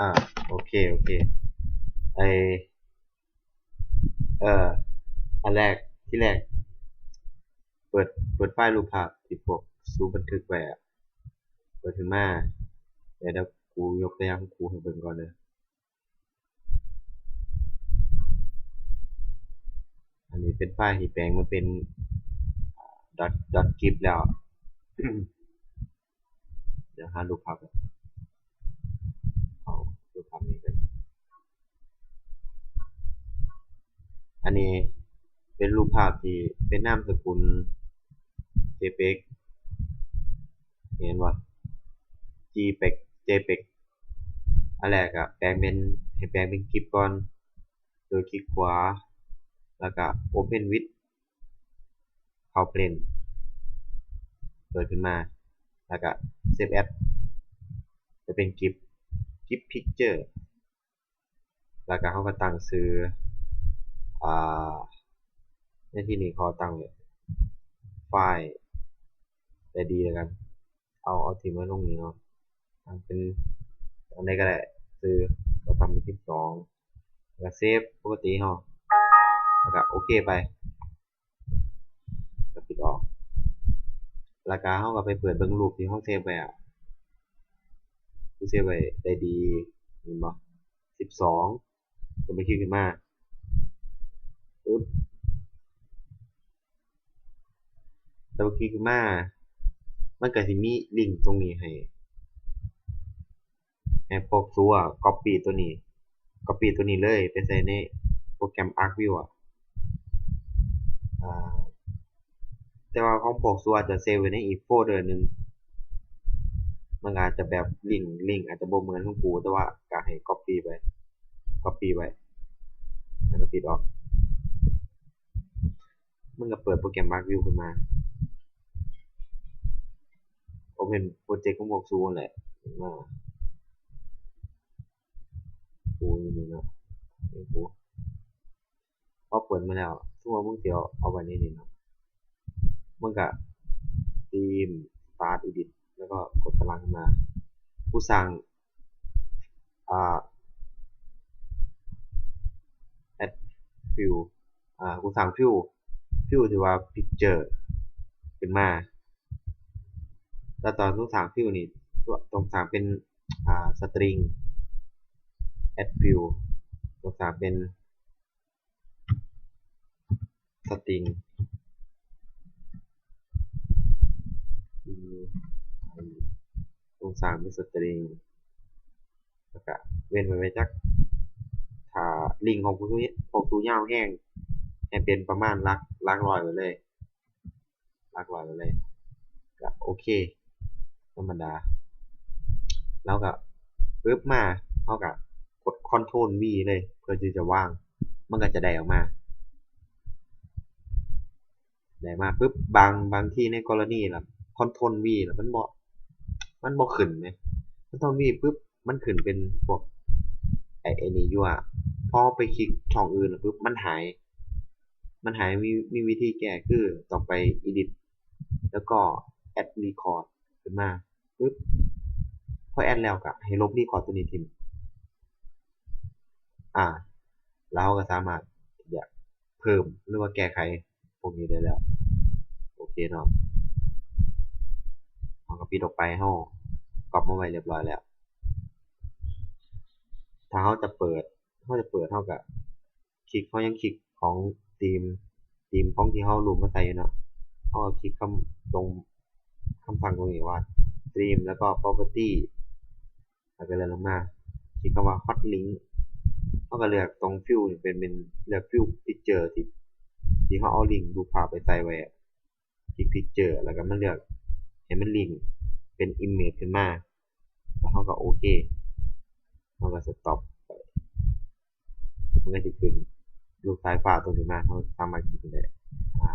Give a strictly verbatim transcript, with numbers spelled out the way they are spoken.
อ่า โอเค โอเค ไอเอ่ออันแรก ที่แรก เปิด เปิดไฟล์รูปภาพที่พวกสูบันทึกไว้อะ เปิดขึ้นมา เดี๋ยว เดี๋ยวกูยกตัวอย่างของกูให้เบิ่งก่อนเด้อ อันนี้เป็นไฟล์ที่แปลงมาเป็น dot dot gif แล้ว เดี๋ยวหารูปภาพก่อน เอารูปภาพนี้กัน อันนี้เป็นรูปภาพที่เป็นนามสกุล JPEG เห็นปะ JPEG JPEG อันแรกอะแปลงเป็น ให้แปลงเป็น gif ก่อน โดยคลิกขวา แล้วก็ Open with Current Plane เปิดขึ้นมา แล้วก็ Save as จะเป็น gif gif picture แล้วก็เขาก็ตั้งชื่อ อ่า ในที่นี้ขอตั้งไฟล์แต่ดีแล้วกัน เอา เอาที่มาลงนี้เนาะ ตั้งเป็นอันใดก็ได้ ชื่อ ก็ตั้งเป็นสิบสอง แล้วก็ save ปกติเฮา แล้วก็โอเคไป ก็ปิดออก แล้วก็เฮาก็ไปเปิดเบิ่งรูปที่เฮา save ไว้อะ กู save ไว้ได้ดี เห็นบ่ สิบสอง จะไปคลิกขึ้นมา ปึ๊บ double click ขึ้นมา มันก็สิมีลิงก์ตรงนี้ให้ ให้พวกสูอะ copy ตัวนี้ copy ตัวนี้เลย ไปใส่ในโปรแกรม ArcView อะ อ่า แต่ว่าของพวกสูอาจจะ save ไว้ในอีกโฟลเดอร์หนึ่ง มันอาจจะแบบลิงก์ ลิงก์อาจจะบ่เหมือนของกู แต่ว่าก็ให้ copy ไว้ copy ไว้ แล้วก็ปิดออก มันก็เปิดโปรแกรม ArcView ขึ้นมา Open Project ของพวกสูนั่นแหละ มา กูอยู่นี่เนาะ นี่กู พอเปิดมาแล้ว สมมุติว่ามึงสิเอา เอาไว้ในนี้เนาะ มึงก็ Theme Start Edit แล้วก็กดตารางขึ้นมา กูสร้าง อ่า add fill อ่า กูสร้าง fill fill ที่ว่า picture ขึ้นมา แล้วตอนต้องสร้าง fill นี่ ต้องสร้างเป็น อ่า string add fill ต้องสร้างเป็น string อืม ต้องสร้างเป็น string แล้วก็เว้นไว้ไว้จัก ถ้าลิงก์ของพวกสู พวกสูยาวแฮง ให้เป็นประมาณหลัก หลักร้อยไว้เลย หลักร้อยไว้เลย ก็โอเค ธรรมดา แล้วก็ปึ๊บมา เฮาก็กด Ctrl V เลย เพื่อที่จะวาง มันก็จะได้ออกมา ได้มาปึ๊บ บาง บางทีในกรณีล่ะ Ctrl V ล่ะ มันบ่ มันบ่ขึ้นแหม Ctrl V ปึ๊บ มันขึ้นเป็นพวก ไอ้ ไอ้นี่อยู่อะ พอไปคลิกช่องอื่นล่ะปึ๊บ มันหาย มันหาย มี มีวิธีแก้ คือต้องไป Edit แล้วก็ Add Record ขึ้นมาปึ๊บ พอ add แล้วก็ให้ลบ record ตัวนี้ทิ้ง อ่า แล้วเราก็สามารถที่จะเพิ่มหรือว่าแก้ไขพวกนี้ได้แล้ว โอเคเนาะ เราก็ปิดออกไป เราก๊อปมาไว้เรียบร้อยแล้ว ถ้าเราจะเปิด เราจะเปิด เราก็คลิก เรายังคลิกของ theme theme ของที่เรารูปมาใส่อยู่เนาะ เราก็คลิกคำ ตรงคำสั่งตรงนี้ว่า theme แล้วก็ property แล้วก็เลื่อนลงมา คลิกคำว่า hot link เราก็เลือกตรง fill นี่เป็น เป็นเลือก fill picture ที่ ที่เราเอาลิงก์รูปภาพไปใส่ไว้อะ คลิก picture แล้วก็มาเลือกให้มันลิงก์เป็น image ขึ้นมา แล้วเราก็โอเค เราก็ stop ไป มันก็จะขึ้นรูปสายฟ้าตัวนี้มา เราสามารถคลิกได้ อ่า